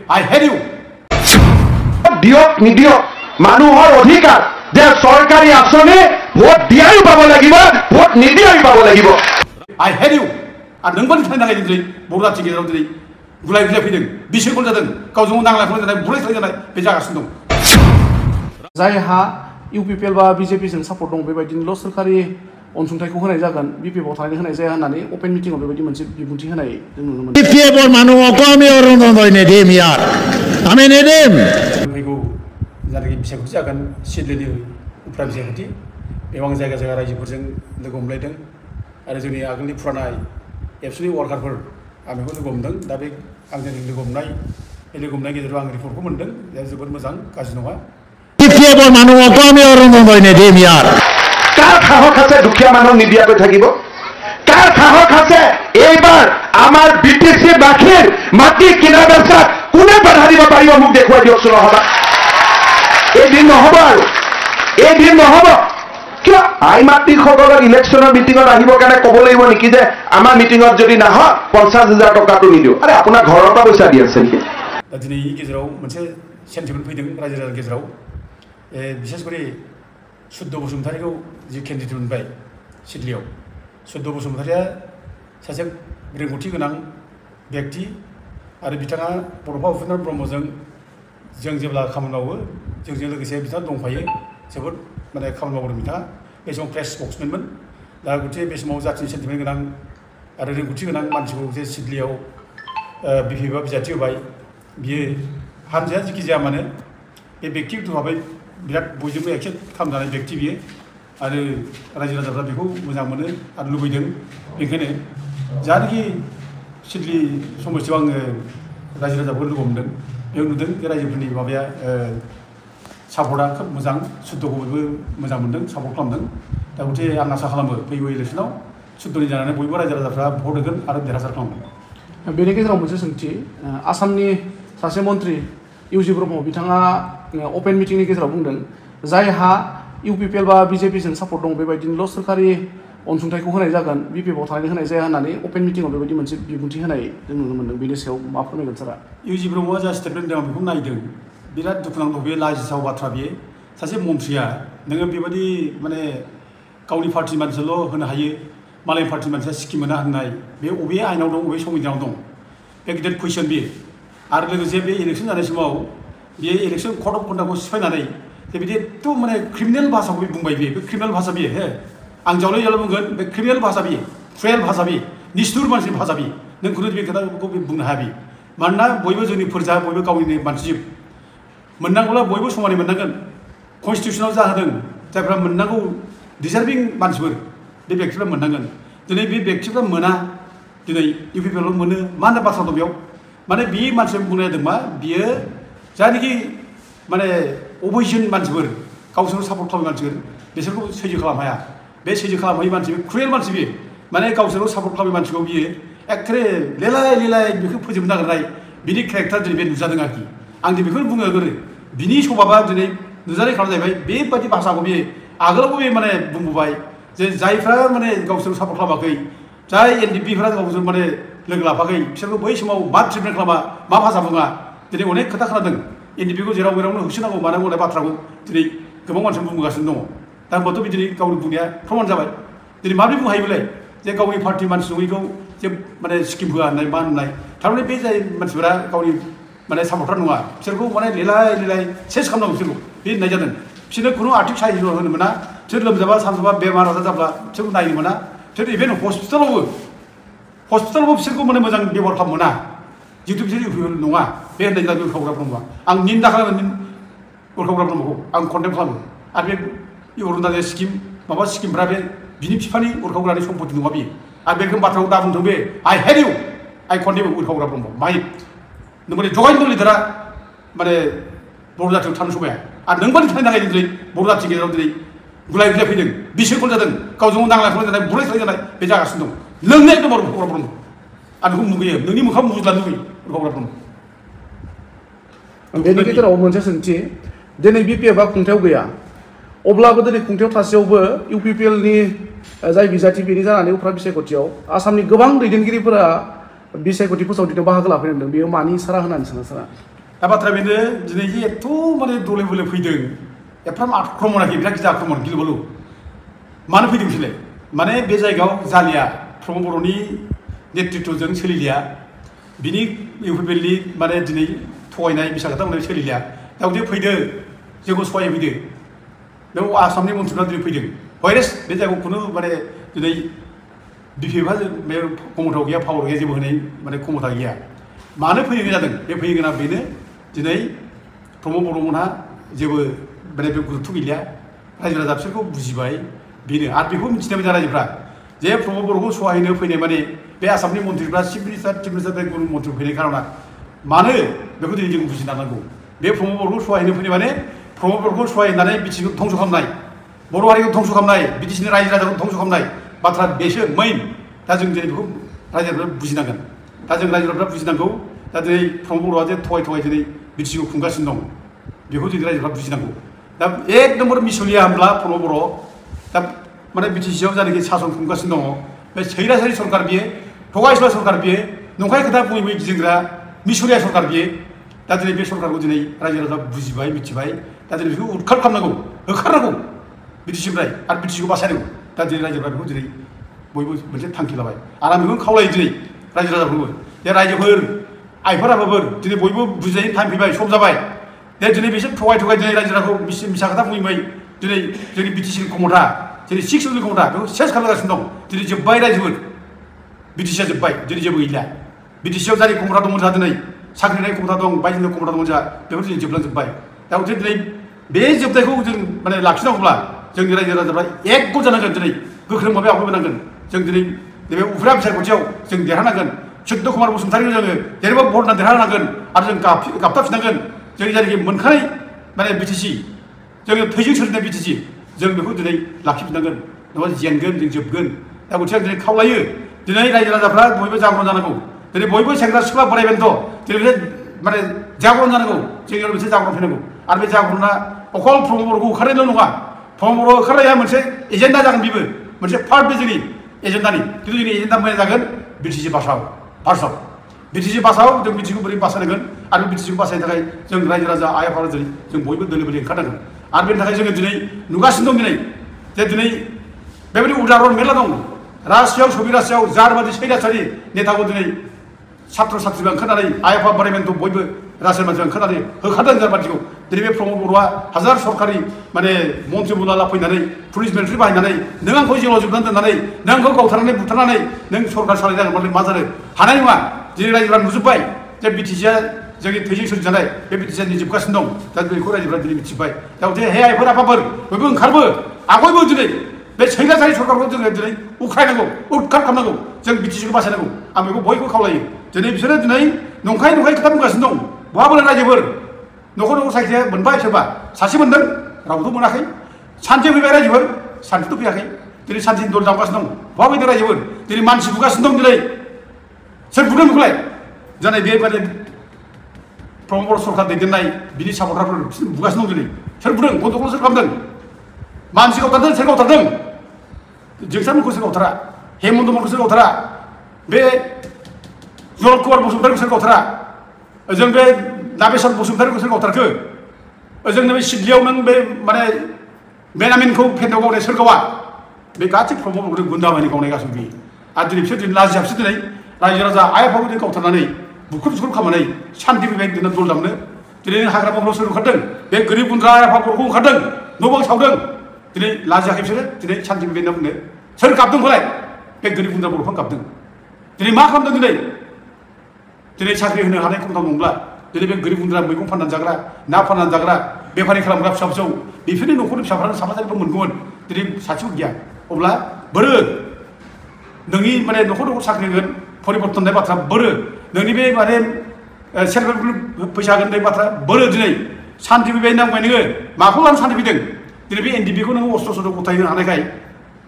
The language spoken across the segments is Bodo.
I hate you. দিয়ক নিদিয়ক মানুহৰ অধিকাৰ যে চৰকাৰী আঁচনি ভোট দিয়াই পাব লাগিব, ভোট নিদিয়াই পাব লাগিব। I hate you. आरो नोंबो थानो थाखाय दिनै बर' जाथि गेजेराव दिनै गुलाय गुजाय फैदों, बिसिखल जादों, गावजों गाव नांलाय खमलाय जानाय, बुलाय सोलाय जानाय बे जागासिनो दं। जायहा इउपिपिएल बा बिजेपिजों सापर्ट दं बेबायदिनोल' सोरखारि अनसुंथाइखौ होनाय जागोन, बिपिएफआव थानानै होनाय जाया होननानै अपेन मिटिंआव बेबायदि मोनसे बिबुंथि होनाय जों नुनो मोनो। বিপিএফৰ মানুহকো আমি অৰুণোদয় নিদিম, ইয়াত আমি নিদিম। फैगौ जायनाखि बिसायख'थि जागोन सिडलिनि उफ्रा बिसायख'थि बेयाव आं जायगा जायगा रायजोफोरजों लोगो हमलायदों आरो जोंनि आगोलनि फुराना एबसुनि वार्कारफोर आं बेखौ लोगो हमदों। दा बे आंजों लोगो हमनाय गेजेराव आं रिपर्टखौ मोनदों, जोबोद मोजां, गाज्रि नङा। বিপিএফৰ মানুহকো আমি অৰুণোদয় নিদিম, ইয়াত কাৰ সাহস আছে দুখীয়া মানুহ নিদিয়াকৈ থাকিব? কাৰ সাহস আছে এইবাৰ আমাৰ বিটিচি বাসীৰ মাটি কিনা বেচাত কোনে বাধা দিব পাৰিব? মোক দেখুৱাই দিয়কচোন নহ'বা। এদিন নহ'ব আৰু এদিন নহ'ব। কিয় আই মাতৃসকলৰ ইলেকশ্যনৰ মিটিঙত আহিবৰ কাৰণে ক'ব লাগিব নেকি যে আমাৰ মিটিঙত যদি নাহ 50,000 টকাটো নিদিওঁ? আৰে আপোনাৰ ঘৰৰ পৰা পইচা দি আছে নেকি? दा दिनै गेजेराव मोनसे सेन्टिमेन्ट फैदों रायजो राजानि गेजेराव, बिसेस करि सुद्ध बसुमतारीखौ जि केन्डिडेट मोनबाय सिडलियाव। सुद्ध बसुमतारीया सासे रोंगौथि गोनां व्यक्ति आरो बिथाङा बड'फा उपेन्द्र ब्रह्मजों जों जेब्ला खामानि मावो जोंजों लोगोसे बिथाङा दंफायो, जोबोद माने खामानि मावदों बिथाङा। बे समाव प्रेस स्पक्समेनमोन। दा गथिखे बे समाव जाथिनि सेन्टिमेन्ट गोनां आरो रोंगौथि गोनां मानसिखौ जे सिडलियाव बिपिएफआ बिजाथि होबाय, बियो हानजाया जिखि जाया मानो बे व्यक्तिगत भाबै बिराद बयजोंबो एक्सेप्ट खालामजानाय व्यक्ति बियो आरो रायजो राजाफ्रा बेखौ मोजां मोनो आरो लुबैदों। बेनिखायनो जानाखि सिडलि समस्थियाव आङो रायजो राजाफोर लोगो हमदों, बेयाव नुदों बे रायजोफोरनि माबाया सापर्टआ खोब मोजां, सुद्धखौ बयबो मोजां मोनदों, सापर्ट खालामदों। दा गथिखे आं आसा खालामो फैगौ इलेक्सनाव सुद्धनि जानानै बयबो रायजो राजाफ्रा भट होगोन आरो देरहासार खालामगोन। बेनि गेजेराव मोनसे सोंथि, आसामनि सासे मन्त्रि इउजि ब्रह्म बिथाङा अपेन मिटिंनि गेजेराव बुंदों जायहा इउपिपिएल बा बिजेपिजों सापर्ट दं बेबायदिनोल' सोरखारि अनसुंथाइखौ होनाय जागोन, बिपिएफआव थानानै होनाय जाया होननानै अपेन मिटिंआव बेबायदि मोनसे बिबुंथि होनाय जों नुनो मोनदों। बेनि सायाव मा फोरमायगोन सारा? इउजि ब्रह्मआ जा स्टेटमेन्ट दं बेखौ नायदों, बिराद दुखुनांथाव, बे लाजिथाव बाथ्रा। बियो सासे मन्थ्रिया नोङो बेबायदि माने गावनि पार्टिनि मानसिल' होनो हायो, मालायनि पार्टिनि मानसिया स्किम मोना होननाय बे अबे आयेनाव दं, अबे संबिधानाव दं? बे गिदिर कुइसन बियो। आरो लोगोसे बे इलेक्सन जानाय समाव बियो इलेक्सन कड अफ कन्डाक्टखौ सिफायनानै बेबायदि एथ' माने क्रिमिनेल भाषाखौ बुंबाय बियो। बे क्रिमिनेल भाषा बियो, हे आं जावले जावले बुंगोन, बे क्रिमिनेल भाषा बियो, क्रुएल भाषा बियो, निष्ठुर मानसिनि भाषा बियो। नों खुनु बे खोथाखौ बुंनो हाया बियो। मानोना बयबो जोंनि फोरजा, बयबो गावनि मानसिजोब मोननांगौब्ला बयबो समानै मोननांगोन। कनस्टिटिउसनाव जाहोदों जायफ्रा मोननांगौ डिजार्भिं मानसिफोर, बे व्यक्तिफ्रा मोननांगोन। दिनै बे व्यक्तिफ्रा मोना, दिनै इउपिपिएल मोनो। मा होनना बाथ्रा दं बेयाव? माने बे मानसिया बुंनाय जादों मा, बियो जायनाखि माने अपोजिसन मानसिफोर, गावसोरखौ सापर्ट खालामनाय मानसिफोर, बिसोरखौ सैज्य खालामनो हाया। बे सैज्य खालामहायै मानसि, बे क्रुएल मानसि बियो। माने गावसोरखौ सापर्ट खालामनाय मानसिखौ बियो एखेबारे लेलाय लेलाय बेखौ फोजोबनो नागिरनाय, बिनि केरेक्टार दिनै बे नुजादों आरोखि। आं दिनै बेखौनो बुङो गोरो, बिनि सभाबा दिनै नुजानाय खालाम जाहैबाय। बेबायदि भाषाखौ बियो आगोलावबो बे माने बुंबोबाय जे जायफ्रा माने गावसोरखौ सापर्ट खालामाखै, जाय एनडिपिफ्रा गावसोर माने लोगो लाफाखै, बिसोरखौ बै समाव मा ट्रिटमेन्ट खालामा, मा भाषा बुङा, दिनै अनेक खोथा खोनादों। एनडिपिखौ जेराव मेरावनो होसोनांगौ मानांगौ होननाय बाथ्राखौ दिनै गोबां मानसिफोर बुंगासिनो दङ। दा होनबाथ' बिदिनो गावनि बुंनाया प्रमान जाबाय। दिनै माबोरै बुंनो हायो बेलाय जे गावनि पार्टी मानसि नङैखौ जे माने स्किम होआ होननाय मा होननाय? थारमाने बे जाय मानसिफोरा गावनि माने सापर्टार नङा, बिसोरखौ माने लेलाय लेलाय सेस खालामनांगौ बिसोरखौ, बे होननाय जादों। बिसोरनो खुनु आर्थिक साहाय्य होनो मोना, बिसोर लोमजाबा सानजाबा बेमार आजार जाब्ला बिसोरखौ नायनो मोना, बिसोर इभेन हस्पिटालावबो बिसोरखौ माने मोजां बेबहार खालामनो मोना, जिहेतु बिसोर इउपिपिएल नङा। बे होननाय जादों उरखावग्रा ब्रह्मआ। आं निन्दा खालामो उरखावग्रा ब्रह्मखौ, आं कन्डेम खालामो। आरो बे अरुणाचल स्किम माबा स्किमफ्रा बे बिनि बिफानि उरखावग्रानि सम्पति नङा बियो। आरो बे बाथ्राखौ दा बुंथों बे आइ हेट इउ, आइ कन्डेम उरखावग्रा ब्रह्म। माइ नों माने जगायनो लिडारा माने बर' जाथियाव थानो समाया। आरो नोंबादि थानो थाखाय दिनै बर' जाथिनि गेजेराव दिनै गुलाय गुजाय फैदों, बिसिखल जादों, गावजों गाव नांलाय खमलाय जानाय, बुलाय सोलाय जानाय बे जागासिनो दं। नोंनो एकदम उरखावग्रा ब्रह्म। आं बेखौ मुगैयो, नोंनि मोखां मुजुला लुगैयो उरखावग्रा ब्रह्म। बेनि गेजेराव मोनसे सोंथि, दिनै बिपिएफआ खुंथायाव गैया, अब्लाबो दिनै खुंथायाव थासेयावबो इउपिपिएलनि जाय बिजाथि बेनि जानानै उफ्रा बिसायख'थियाव आसामनि गोबां दैदेनगिरिफोरा बिसायख'थि फोसावथायाव बाहागो लाफैदों। बेयो मानि सारा होननानै सानो सारा? दा बाथ्रा बेनो दिनै जे एथ' माने दले बले फैदों एफाराब आक्रमणाखि बिराद गिदिर आक्रमण गिलु बालु मानो फैदों बिसोरलाय माने बे जायगायाव जालिया प्रमद बर'नि नेतृत्वजों सोलिलिया बिनि इउपिपिएलनि माने दिनै थगायनाय बिसा खोथा बुंनाय सोलिलिया दा बिदि फैदो जोंखौ सहाय फैदो बेयाव आसामनि मन्थ्रिफ्रा दिनै फैदों भाइरास बे जायगायाव खुनु माने दिनै बिपिएफआ बे क्षमतायाव गैया पावार गैया जेबो होनाय माने क्षमता गैया मानो फैनो जादों बे फैनो गोनां बेनो दिनै प्रमद बर'मोनहा जेबो माने बे गुरुत्व गैलिया रायजो राजा बिसोरखौ बुजिबाय बेनो आरो बेखौ मिथिनाय बायदि रायजोफ्रा जे प्रमद बर'खौ सहायनो फैनाय माने बे आसामनि मन्थ्रिफ्रा चिफ मिनिस्टार बे गुबुन मन्थ्रि फैनाय खार'ना मानो बेखौ दिनै जों बुजिना नांगौ बे प्रमद बर'खौ सहायनो फैनाय माने प्रमद बर'खौ सहायनानै बिटिसिखौ धंस' खालामनाय बर' हारिखौ धंस' खालामनाय बिटिसिनि रायजो राजाखौ धंस' खालामनाय बाथ्रा बेसो मेइन दा जों दिनै बेखौ रायजोफ्रा बुजिनांगोन दा जों रायजोफ्रा बुजिनांगौ दा दिनै प्रमद बर'आ जे थगाय दिनै बिटिसिखौ खुंगासिनो दं बेखौ जों रायजोफ्रा बुजिनांगौ दा एक नम्बर मिसलिया होनब्ला प्रमद बर' दा माने बिटिसिआव जायनाखि सासन खुंगासिनो दङ बे सैरासारि सरकार बियो थगायसुला सरकार बियो नंखाय खोथा बुङै बुङै गिदिंग्रा मिसलिया सरकार बियो दा दिनै बे सरकारखौ दिनै रायजो राजा बुजिबाय मिथिबाय दा दिनै बेखौ उदखार खालामनांगौ होखारनांगौ बिटिसिनिफ्राय आरो बिटिसिखौ बासायनांगौ दा दिनै रायजोफ्रा बेखौ दिनै बयबो मोनसे थांखि लाबाय आरो आं बेखौनो खावलायो दिनै रायजो राजाफोरखौबो जे रायजोफोर आइफोर आफाफोर दिनै बयबो बुजिनायनि टाइम फैबाय सम जाबाय दे दिनै बिसोर थगाय दिनै रायजो राजाखौ मिसा खोथा बुङै दिनै जोंनि बिटिसिनि क्षमता दिनै 6 इउनि क्षमता बेखौ सेस खालामगासिनो दं दिनै जोब्बाय रायजोफोर बिटिसिआ जोब्बाय दिनै जेबो गैला बिटिसिआव जाय क्षमता दंमोन जोंहा दिनै साख्रि होनाय क्षमता दं बायदिनो क्षमता दंमोन जोंहा बेफोर दिनै जोबलांजोब्बाय दा दिनै बे जोबनायखौ जों माने लाखिनांगौब्ला जोंनि रायजो राजाफ्रा एकगल जानांगोन दिनै गोख्रों भाबै आवगायबोनांगोन जों दिनै नैबे उफ्रा बिसायख'थियाव जों देरहानांगोन सत्य कुमार बसुमतारीखौ जोङो जेरैबो भट होना देरहानांगोन आरो जों गाबथाबफिननांगोन जोंनि जायनाखि मोनखानाय माने बिटिसि जोङो थैजों सोरजिनाय बिटिसि जों बेखौ दिनै लाखिफिननांगोन नङाबा जेनगोन जों जोबगोन दा गथिखे आं दिनै खावलायो दिनै रायजो राजाफ्रा बयबो जागरण जानांगौ दिनै बयबो सेंग्रा सिख्ला बोराय बेन्थ' दिनै बे माने जागरण जानांगौ जोंनियाव मोनसे जागरण फैनांगौ आरो बे जागरना अकल प्रमद बर'खौ होखारनायल' नङा प्रमद बर' होखारनाया मोनसे एजेन्डा जागोन बेबो मोनसे पार्ट बे जोंनि एजेन्डानि खिन्थु जोंनि एजेन्डा मोजां जागोन बिटिसि बासाव फार्स्टआव बिटिसि बासाव जों बिटिसिखौ बोरै बासायनांगोन आरो बिटिसिखौ बासायनो थाखाय जों रायजो राजा आइ आफा दिनै जों बयबो दोलो बोलो ओंखारनांगोन आरो बेनि थाखाय जोङो दिनै नुगासिनो दं दिनै जे दिनै बेबायदि उदाहरन मेरला दं रासियाव सबि रासियाव जारबादि सैरासारि नेताखौ दिनै सात्र सात्रिबा ओंखारनानै आइ आफा बोराय बेन्थ' बयबो रासियान मानसिया ओंखारनानै होखारदों जारबादिखौ दिनै बे प्रमद बर'आ हाजार सरकारि माने मन्थ्रि मुला फैनानै पुलिस मिलिटारि बाहायनानै नों आंखौ जेलाव जोबनानै दोननानै नों आंखौ गावथारनानै बुथारनानै नों सरकार सालायनांगोन माने मा जानो हानाय नङा दिनै रायजोफ्रा नुजोब्बाय जे बिटिसिआ जोंनि थैजों सोरजिजानाय बे बिटिसिआ जोबगासिनो दं दा बेखौ रायजोफ्रा दिनै मिथिबाय दा हे आइफोर आफाफोर बयबो ओंखारबो आगयबो दिनै बे सैरासारि सरकारखौ जोङो दिनै उख्रायनांगौ उदखार खालामनांगौ जों बिटिसिखौ बासायनांगौ आं बेखौ बयबो खावलायो दिनै बिसोरो दिनै नंखाय खोथा बुंगासिनो दं बहाबो रायजोफोर न'खर सायखिया मोनबाय सोरबा सासे मोनदों रावबोथ' मोनाखै सान्थि फैबाय रायजोफोर सान्थिथ' फैयाखै दिनै सान्थिनि दल दामगासिनो दं बहा फैदों रायजोफोर दिनै मानसि बुगासिनो दं दिनै सोर बुदों बेखौलाय जानाय बे माने प्रमद बर' सरकार दैदेननाय बिनि सापर्टारफोर बिसोर बुगासिनो दं दिनै सोर बुदों गन्दगल सोर खालामदों मानसि गावथारदों सोर गावथारदों जोंसारमोनखौ सोर गावथारा हेमन्त मोनखौ सोर गावथारा बे जरद कुमार बसुमतारीखौ सोर गावथारा जों बे नागेश्वर बसुमतारीखौ सोर गावथारखो जोंनो बे सिडलियाव नों बे माने बेनामिनखौ फेन्दाव गावनाय सोर गावा बे गासै प्रमद बर'खौ गुन्दा बाहिनी गावनाय गासैबो बियो आरो दिनै बिसोर दिनै लाजियाबसो दिनै रायजो राजा आइ आफाखौ दिनै गावथारनानै बुख्रुब सुख्रुब खालामनानै सान्थि फैबाय दिनै दल दामनो दिनै हाग्रा बंग्रायाव सोर ओंखारदों बे गोरिब गुन्द्रा आइ आफा बर'खौ ओंखारदों न' बां सावदों दिनै लाजियाखै बिसोरो दिनै सान्थि फैबाय होनना बुंनो सोर गाबदों फालाय बे गोरिब गुन्द्रा बर'फ्रा गाबदों दिनै मा खालामदों दिनै साख्रि होनो हानाय क्षमता दंब्ला दिनै बे गोरिब गुन्द्रा मैगं फाननानै जाग्रा ना फाननानै जाग्रा बेफारि खालामग्रा फिसा फिसौ बेफोरनि न'खरनि फिसाफ्रानो साफा सानैफोर मोनगौमोन दिनै सासेबो गैया अब्ला बोरो नोंनि माने न'खर साख्रि होगोन परिबर्तन होननाय बाथ्रा बोरो नोंनि बे माने सेल्फ हेल्प ग्रुप फैसा होगोन होननाय बाथ्रा बोरो दिनै सान्थि फैबाय होनना बुंबाय नोङो माखौ लानानै सान्थि फैदों दिनै बे एनडिपिखौ नोङो अस्त्र सत्र गथायनो हानायखाय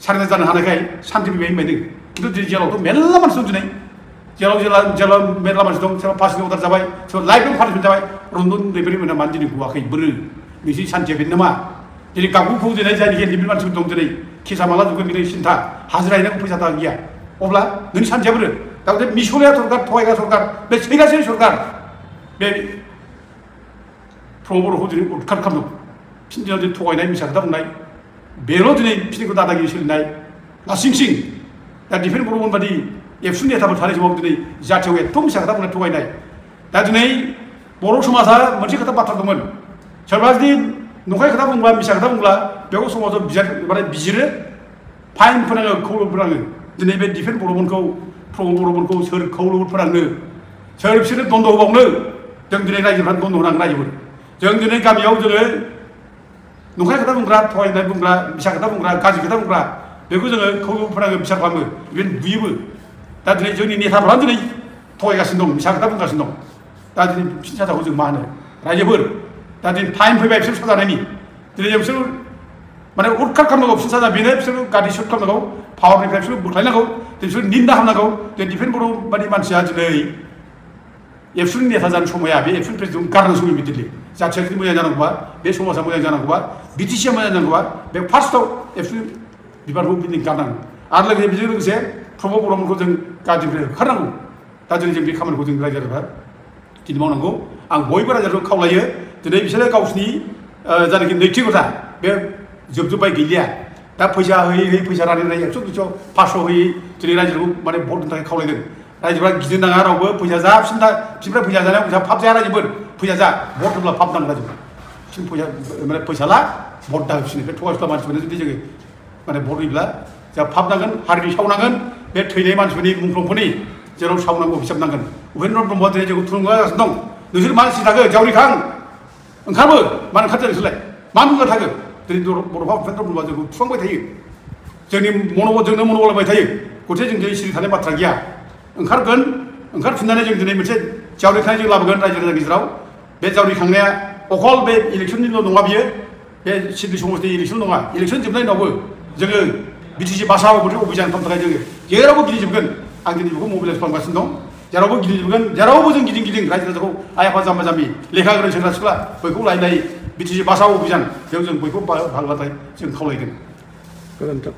सारेन्डार जानो हानायखाय सान्थि फैबाय होनबाय नों खिन्थु दिनै जेलावथ' मेरला मानसि दं दिनै जेलाव मेरला मानसि दं सोरबा फासिनि अर्डार जाबाय सोरबा लाइफआव पानिशमेन्ट जाबाय रन्जन दैबारि मोना मानो दिनै गवाखै बोरो नोंसिनि सान्थिया बेनो नामा दिनै गावखौ दिनै जायनाखि एनडिपि मानसिफोर दं दिनै केसा माला जोबगोन दिनै सिन्था हाजिरा हैनांगौ फैसा थाखा गैया अब्ला नोंनि सान्थिया बोरो दा मिसलिया सरकार थगायग्रा सरकार बे सैरासारि सरकार बे प्रबर'खौ दिनै उदखार खालामदों फिनदिनाव दिनै थगायनाय मिसा खोथा बुंनाय बेल' दिनै फिनदिखौ दादागिरि सोलिनाय लासिंसिं दा दिफेन बर'मोन बादि एबसुनि नेताफोर थानाय समाव दिनै जाथियाव एथ' मिसा खोथा बुंनाय थगायनाय दा दिनै बर' समाजा मोनसे खोथा बाथ्रा दंमोन सोरबा जुदि नंखाय खोथा बुंब्ला मिसा खोथा बुंब्ला बेखौ समाजाव बिजिरो फाइन फोनाङो खौलोब फोनाङो दिनै बे दिफेन बर'मोनखौ प्रमद बर'मोनखौ सोर खौलोब फोनांनो सोर बिसोरो दन्द' होबावनो जों दिनै रायजोफ्रा दन्द' होनांगोन रायजोफोर जों दिनै गामियाव जोङो नंखाय खोथा बुंग्रा थगायनाय बुंग्रा मिसा खोथा बुंग्रा गाज्रि खोथा बुंग्रा बेखौ जोङो खौलोब फोनाङो बिसार खालामो इभेन बुयोबो दा दिनै जोंनि नेताफ्रा दिनै थगायगासिनो दं मिसा खोथा बुंगासिनो दं दा दिनै बिसोरनि साजाखौ जों मा होनो रायजोफोर दा दिनै टाइम फैबाय बिसोर साजानायनि दिनै जों बिसोर माने उदखार खालामनांगौ बिसोर साजा बेनो बिसोर गाज्रि सुट खालामनांगौ पावारनिफ्राय बिसोर बोख्लायनांगौ बिसोर निन्दा खालामनांगौ जे दिफेन बर' बादि मानसिया दिनै एबसुनि नेता जानो समाया बे एबसुनि प्रेसिडेन्ट गारनो सम इमिडियेटलि जाथिया जुदि मोजां जानांगौबा बे समाजा मोजां जानांगौबा बिटिसिया मोजां जानांगौबा बे फार्स्टआव एबसुनि बिबानखौ बिदिनो गारनांगौ आरो बेजों लोगोसे प्रमद बर'मोनखौ जों गाज्रिनिफ्राय होखारनांगौ दा दिनै जों बे खामानिखौ जों रायजो राजाफ्रा दिनै मावनांगौ आं बयबो रायजोफोरखौ खावलायो दिनै बिसोरो गावसिनि जायनाखि नैतिकता बे जोबजोब्बाय गैलिया दा फैसा होयै होयै फैसा रानै 100 200 500 होयै दिनै रायजोखौ माने भट होनो थाखाय खावलायदों रायजोफ्रा गिदिर नाङा रावबो फैसा जा बिसोरनिफ्राय फैसा जानायाव फैसा फाब जाया रायजोफोर फैसा जा भट होब्ला फाब नांगौ रायजोफ्रा बिसोर फैसा माने फैसा ला भट दा बिसोरनि बे थगायसुला मानसिफोरनो जुदि जोङो माने भट होयोब्ला जोंहा फाब नांगोन हारिनि सावनांगोन बे थैनाय मानसिफोरनि मुंख्लंफोरनि जेराव सावनांगौ हिसाब नांगोन उपेन्द्र ब्रह्मआ दिनै जोंखौ थुलुंगागासिनो दं नोंसोर मा सिन्था थाखो जावरिखां ओंखारबो मानो ओंखारदों नोंसोरलाय मा बुंनो थाखो दिनै बर'फा उपेन्द्र ब्रह्मआ जोंखौ थुफांबाय थायो जोंनो मन'बल होबाय थायो गथे जों दिनै सिरि थानाय बाथ्रा गैया ओंखारफिननानै जों दिनै मोनसे जावरिखांनाय जों लाबोगोन रायजो राजानि गेजेराव बे जावरिखांनाया अकल बे इलेक्सननिल' नङा बियो बे सिडनि समस्ति इलेक्सन नङा इलेक्सन जोबनायनि उनावबो जोङो बिटिसि बासाव मोनसे अभियान खालामनो थाखाय जोङो जेरावबो गिदिंजोबगोन आं दिनै बेखौ मबिलाइज खालामगासिनो दं जेरावबो गिदिंजोबगोन जेरावबो जों गिदिं रायजो राजाखौ आइ आफा जाम्बा जाम्बि लेखा गोरों सेंग्रा सिख्ला बयखौ लाय बिटिसि बासाव अभियान बेयाव जों बयखौ बाहागो लानाय जों खावलायगोन गोजोन्थों